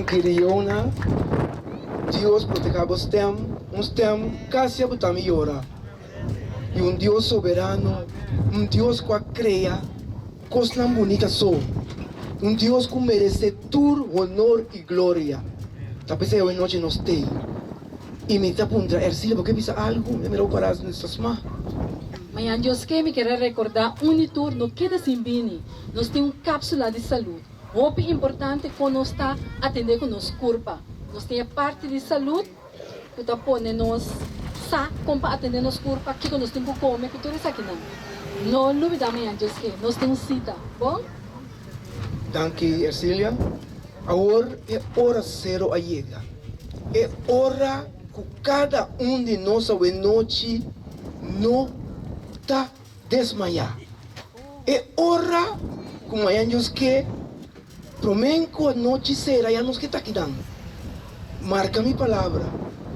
Danki Riona. Dios proteha bo stem, un stem casi a bota mi yora. Y un Dios soberano, un Dios cu a crea cosnan bunita so, un Dios cu merece tur honor y gloria. Ta p'esey awe nochi nos tey. Y mi ta puntra Ercilia, bo ke bisa algo? Mi a mira bo para ta sma. Mañan Dios ke, mi kier a recorda un di tur no keda sin bini. Nos tin un capsula di salud. Hopi importante kon nos ta atendé ku nos kurpa. Nos tin e parti di salud ku ta pone nos sa kon pa atendé nos kurpa, kiko nos tin ku kome, ku tur esakinan. No lubidá mañan djeske nos tin un sita, bon? Danki Ercilia. Awor e ora sero a yega. E ora ku kada un di nos awenochi no ta desmayá. E ora ku mañan Dios ke, promé ku anochi sera ya nos ke ta kidan. Marka mi palabra,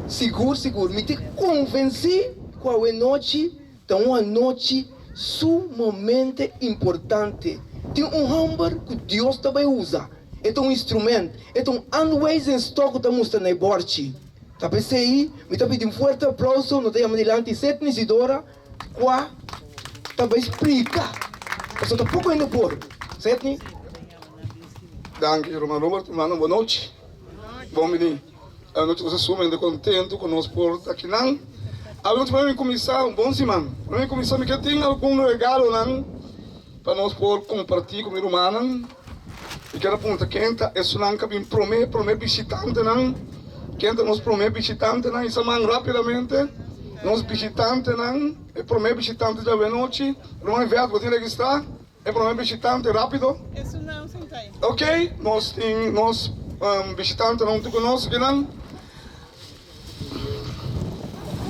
sigur sigur mi ta konvensí ku awenochi ta un anochi sumamente importante. Tin un hòmber ku Dios ta bai usa, e ta un instrumènt, e ta un aanwijzingsstok ku ta mustra na e bòrchi. Ta p'esei mi ta pidi un fuerte aplouso, no ta yama dilanti Setni Isidora. Kua ta bai splika pasobra ta poko hende por Setni. Danki ruman Robert, rumannan bo nochi. Bon bini. Anochi nos ta sumamente kontentu ku nos por ta akinan. Awe nochi prome mi kuminsá un bon siman. Prome mi kuminsá mi ke tin algun regalonan pa nos por kompartí ku mi rumannan. Mi kier a puntra ken ta esunnan ku a bin prome, prome bishitantenan. Ken ta nos prome bishitantenan? Hisa man rapidamente. Nos bishitantenan, e prome bishitante djawe anochi. Ruman Yvette, bo tin registrá e prome bishitante rapido? Esunnan sintá ei. Ok, nos tin nos bishitantenan huntu ku nos akinan.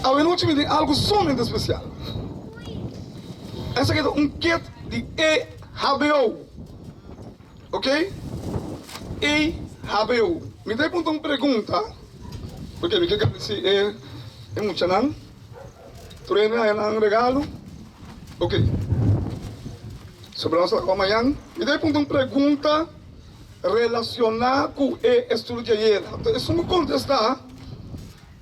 Awe nochi mi tin algu sumamente spesial. Esaki ta un kit di EHBO. Ok? EHBO. Mi ta punta un pregunta, porque mi ke gradisi e e muchanan. Tur hende haña nan regalo. Ok. Sobre nos ta mañan. Mi ta punta un pregunta relaciona cu e estudio di ayera. Anto esun cu contesta,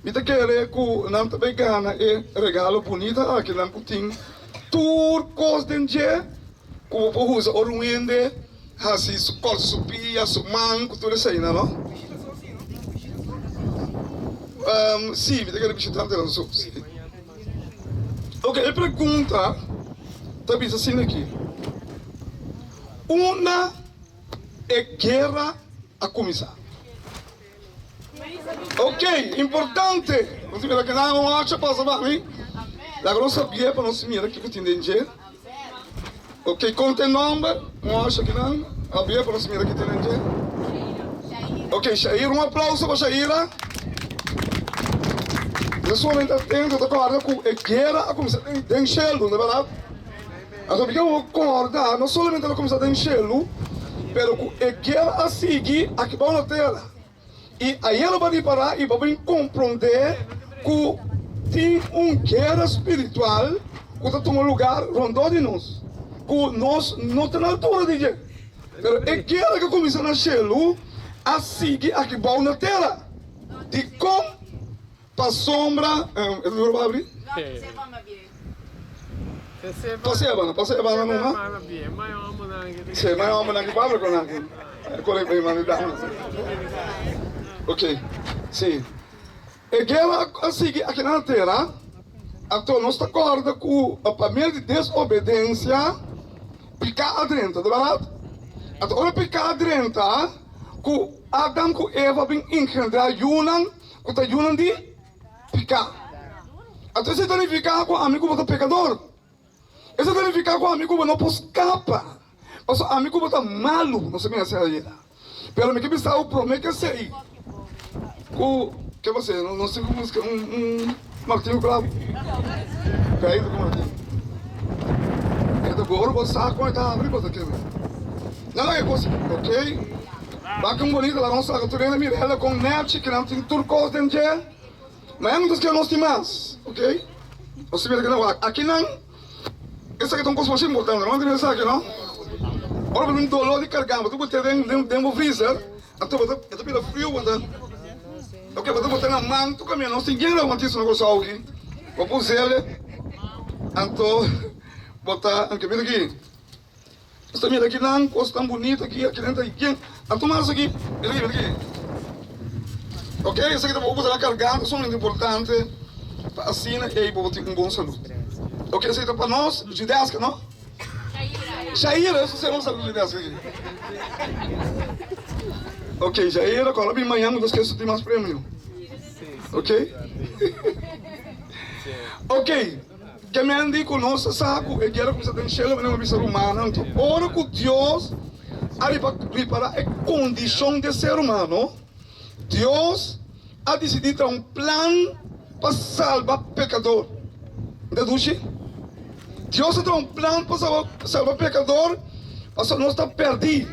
mi ta kere cu nan ta bay gana e regalo bunita aki nan cu tin tur cos den dje cu bo por usa ora un hende haci su corta su pia, su man cu tur eseynan no. Si, mi ta kere bishitantenan so, si. Ok, e pregunta ta bisa asina aki, Unda e guera a kuminsá? Ok, importante! Nos mira ke nan un ocho pasa pa mi. Laga nos sabia pa nos mira kiko tin den dje. Ok, konta e nòmber, un ocho akinan, habia pa nos mira kiko tin den dje. Ok, Shaira, un aplauso pa Shaira. Mi ta sumamente atento, ta kòrda ku e guera a kuminsá den shelu, no bèrdat? Anto mi ke bo kòrda, no solamente el a kuminsá den shelu, pero ku e guera a sigui aki bou na tera. I ayer lo bo a ripará i bo a bin komprondé ku tin un guera spiritual ku ta tuma lugar rondó di nos, ku nos no ta na altura di dje. Pero e guera ku a kuminsá na shelu a sigui aki bou na tera. Dikon? Pasobra, e libro bo abri? Pasa e banda, pasa e banda numa. Si, ma e hombernan ki por habla ku nan. Kore pa e manda dama. Ok, si. E guera a sigui aki na tera, anto nos ta kòrda ku pa medio di desobedensia piká a drenta, ta bèrdat? Anto ora piká a drenta, ku Adam ku Eva bin engendrá yunan ku ta yunan di piká. Anto esei ta nifiká ku ami ku bo ta pekador. Esei ta nifiká ku ami ku bo no por skapa. Pasobra ami ku bo ta malu, nos a mira esei ayera. Pero mi ke bisa bo promé ke esei ku ke bo hasi? Nos tin ku buska un un martin ku klabu. Peitu ku martin. E ta goro bo sa kon e ta habri bo ta keme. Nan laga e kos ok. Wak un bonita laga nos saka tur hende mira ela kon nèchi kinan tin tur kos den dje. Mañana nos keda nos tin mas, ok? Nos mira kinan wak. Akinan, esaki ta un kos masha importante, no? Nan ta mira esaki, no? Ora bo tin doló di karganta, bo ta put'é den den bo freezer. Anto bo ta e ta bira friu bo ta ok bo ta bota na man tur kaminda nos tin guera awantiso na Kòrsou aki bo por us'el anto bo ta anke mira aki nos ta mira akinan kos tan bunito aki akinan ta yen anto mas aki mira aki mira aki ok esaki ta bo usa na karganta sumamente importante pa asina ei bo tin un bon salud ok esaki ta pa nos Judeska no. Shaira, eso se nos saludo de así. Ok, Shaira, cuando bin mañana nos quer tin mas premio. Ok? Ok, ke men di ku nos sa ku e guera kumsa den shelu, men bisa rumannan, anto ora ku Dios a ripara e kondishon di e ser humano, Dios a disidí traha un plan pa salba pekador. Nta dushi? Dios a traha un plan pa salba pekador pasobra nos ta pèrdí.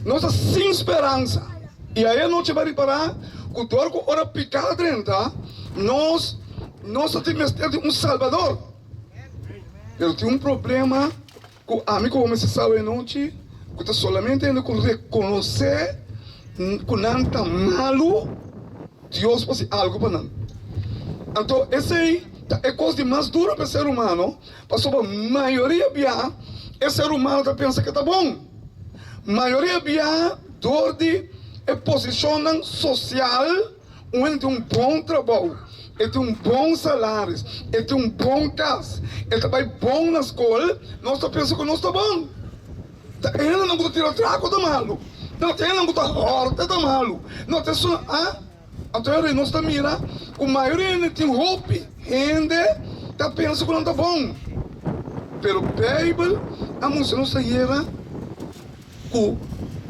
Nos ta sin speransa. I aye nochi bo a ripará ku dor ku ora piká a drenta, nos nos ta tin mester di un Salbador. Pero tin un problema. Ku ami ku bo mester sa awe nochi ku ta solamente hende ku rekonosé ku nan ta malu, Dios por hasi algu pa nan. Anto esei ta e kos di mas duru pa e ser humano, pasobra mayoria bia e ser humano ta pensa ku e ta bon. Mayoria bia dor di e posishonnan sosial. Un hende tin un bon trabou, e tin un bon salaris, e tin un bon kas, e ta bai bon na skol, nos ta pensa ku nos ta bon. Ta e hendenan ku ta tira trago ta malu, no ta e hendenan ku ta hòrta ta malu, no ta esun a. Anto e rei nos ta mira ku mayoria hende tin hopi hende ta pensa ku nan ta bon. Pero Beibel a mustra nos ayera ku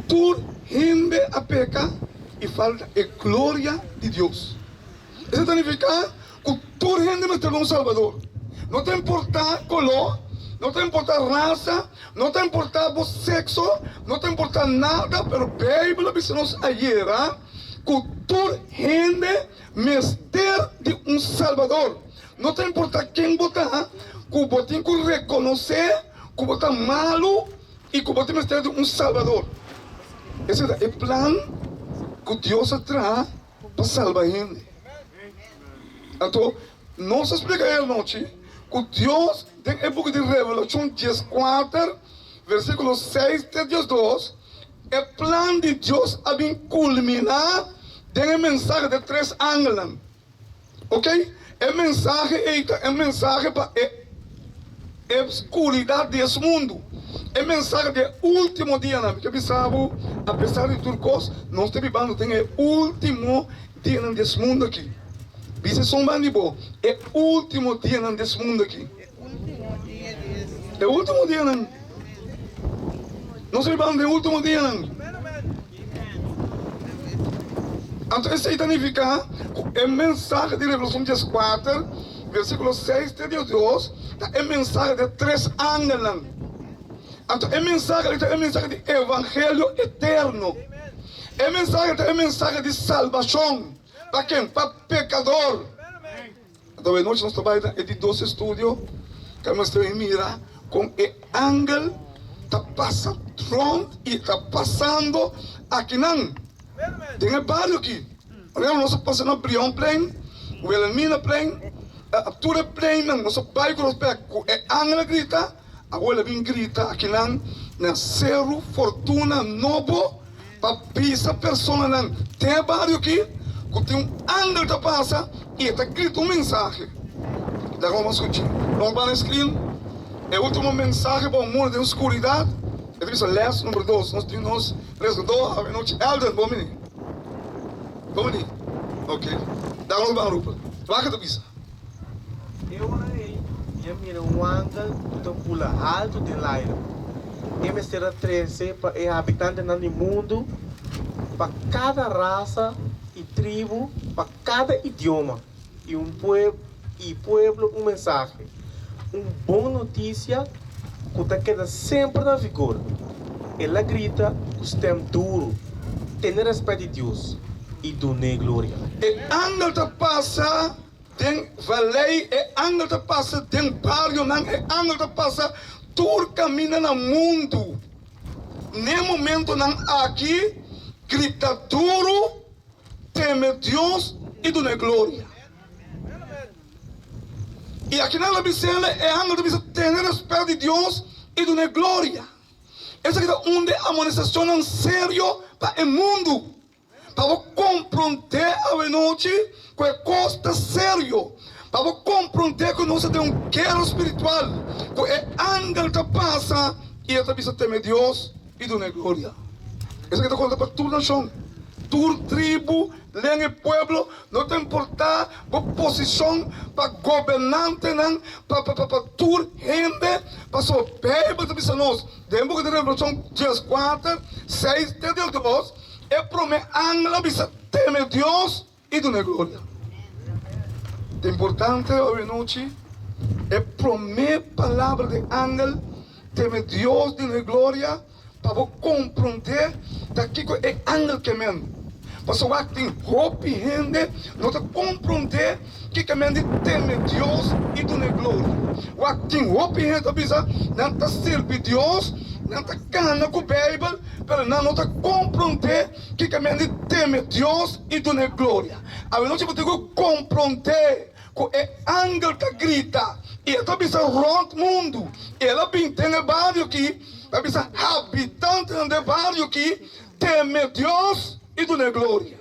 tur hende a peka i falta e gloria di Dios. Esei ta nifiká ku tur hende mester un Salbador. No ta importá koló, no ta importá rasa, no ta importá bo sekso, no ta importá nada, pero Beibel a bisa nos ayera ku tur hende mester di un Salbador. No ta importá ken bo ta, ku bo tin ku rekonosé ku bo ta malu i ku bo tin mester di un Salbador. Esei ta e plan ku Dios a traha pa salba hende. Anto, nos a splika e anochi ku Dios den e buki di Revelashon dieskuater, versíkulo seis te diesdos, e plan di Dios a bin kulminá den e mensahe di e tres angelnan. Ok, e mensahe ei ta e mensahe pa e e skuridat di es mundu, e mensahe di e ultimo dianan. Mi ke bisa bo, apesar di tur kos, nos ta bibando den e ultimo dianan di es mundu aki. Bisa esun ban di bo, e ultimo dianan di es mundu aki. E ultimo dianan. Nos ta bibando den e ultimo dianan. Anto esei ta nifiká ku e mensahe di Revelashon dieskuater, versíkulo seis te diesdos ta e mensahe di e tres angelnan. Anto e mensahe li ta e mensahe di evangelio eterno. E mensahe ta e mensahe di salbashon. Pa ken? Pa pekador. Anto e nochi nos ta bai na e di dos estudio ka nos ta bin mira kon e angel ta pasa rond i ta pasando akinan den e bario aki. Por ehemplo nos a pasa na Brionplein, Wilhelminaplein, tur e pleinnan nos a bai ku nos bek ku e angel a grita, awor el a bin grita akinan na Seru Fortuna Nobo. Pa bisa personanan den e bario aki ku tin un angel ta pasa i e ta grita un mensahe. Laga bo skucha. Nos ban screen e ultimo mensahe pa un mundu den skuridat. E ta bisa les number dos. Nos tin nos presentador awe nochi Elden. Bon bini. Bon bini. Ok. Laga nos ban rupa. Wak e ta bisa. E ora ei mi a mira un angel ku ta bula haltu den laira. E mester a trese pa e habitantenan di mundu, pa kada rasa i tribu, pa kada idioma i un i pueblo un mensahe, un bon notisia ku ta keda semper na vigor. El a grita ku stèm duru, Tene rèspèt di Dios i dun'é gloria. E angel ta pasa den valei, e angel ta pasa den barionan, e angel ta pasa tur kaminda na mundu. N'e momentonan aki, Grita duru, teme Dios i dun'é gloria. I akinan lo bis'el, e angel ta bisa, Tene rèspèt di Dios i dun'é gloria. Esaki ta un di e amonestashonnan serio pa e mundu. Pa bo komprondé awenochi ku e kos ta serio. Pa bo komprondé ku nos ta den un guera spiritual, ku e angel ta pasa i e ta bisa teme Dios i dun'é gloria. Esaki ta konta pa tur nashon, tur tribu, lenga i pueblo, no ta importá bo posishon, pa gobernantenan, pa pa pa tur hende, pasobra Beibel ta bisa nos den buki di Revelashon 14, 6 te 12, E promé angel a bisa, Teme Dios i dun'é gloria. Ta importante awenochi e promé palabra di angel, Teme Dios, dun'é gloria, pa bo komprondé ta kiko e angel ke men. Pasobra wak tin hopi hende no ta komprondé kiko e men di teme Dios i dun'é gloria. Wak tin hopi hende ta bisa nan ta sirbi Dios, nan ta kana ku Beibel, Pero nan no ta komprondé kiko men di teme Dios i dun'é gloria. Awenochi bo tin ku komprondé ku e angel ta grita i e ta bisa rònt mundu. El a bin den e bario aki pa bisa habitantenan den e bario aki, Teme Dios i dun'é gloria.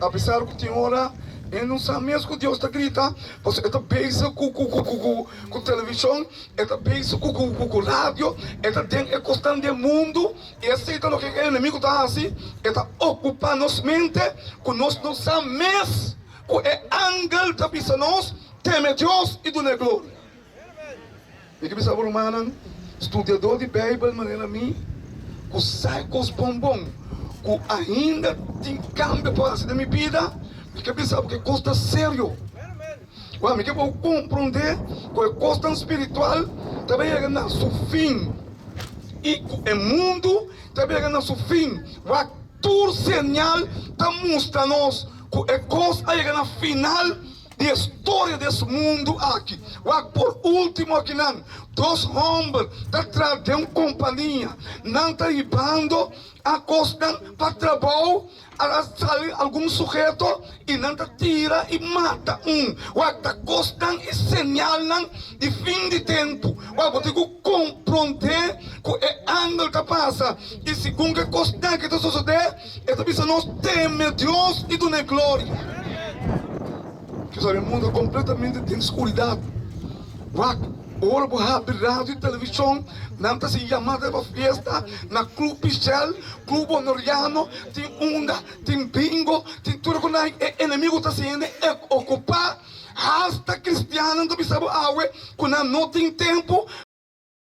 Apesar ku tin ora e no sa mes ku Dios ta grita, pasobra e ta bezig ku ku televishon, e ta bezig ku ku radio, e ta den e kosnan den mundu, i esei ta loke e enemigu ta hasi, e ta okupá nos mente ku nos no sa mes ku e angel ta bisa nos, Teme Dios i dun'é gloria. Mi ke bisa bo rumannan, studiadó di Beibel manera mi, ku sa e kos bon bon, ku ainda tin kambio por hasi den mi bida, mi ke bisa bo ku e kos ta serio. Wak, mi ke bo komprondé ku e kosnan spiritual ta bai yega na su fin i ku e mundu ta bai yega na su fin. Wak, tur señal ta mustra nos ku e kos a yega na final. Di e storia di es mundu aki. Wak por ultimo akinan, dos homber ta traha den un kompania. Nan ta hibando a kosnan pa trabou, a sali algun suheto i nan ta tira i mata un. Wak ta kosnan i señalnan di fin di tempu. Wak bo tin ku komprondé ku e angel ta pasa i segun ku e kosnan aki ta sosodé, E ta bisa nos teme Dios i dun'é gloria. Kisa e mundu kompletamente den skuridat. Wak, ora bo habri radio i televishon, nan ta hasi yamada pa fiesta na Club Pichel, Club Honoriano, tin unda, tin bingo, tin tur ku nan. E enemigu ta hasi hende okupá. Hasta kristiannan ta bisa bo awe ku nan no tin tempu.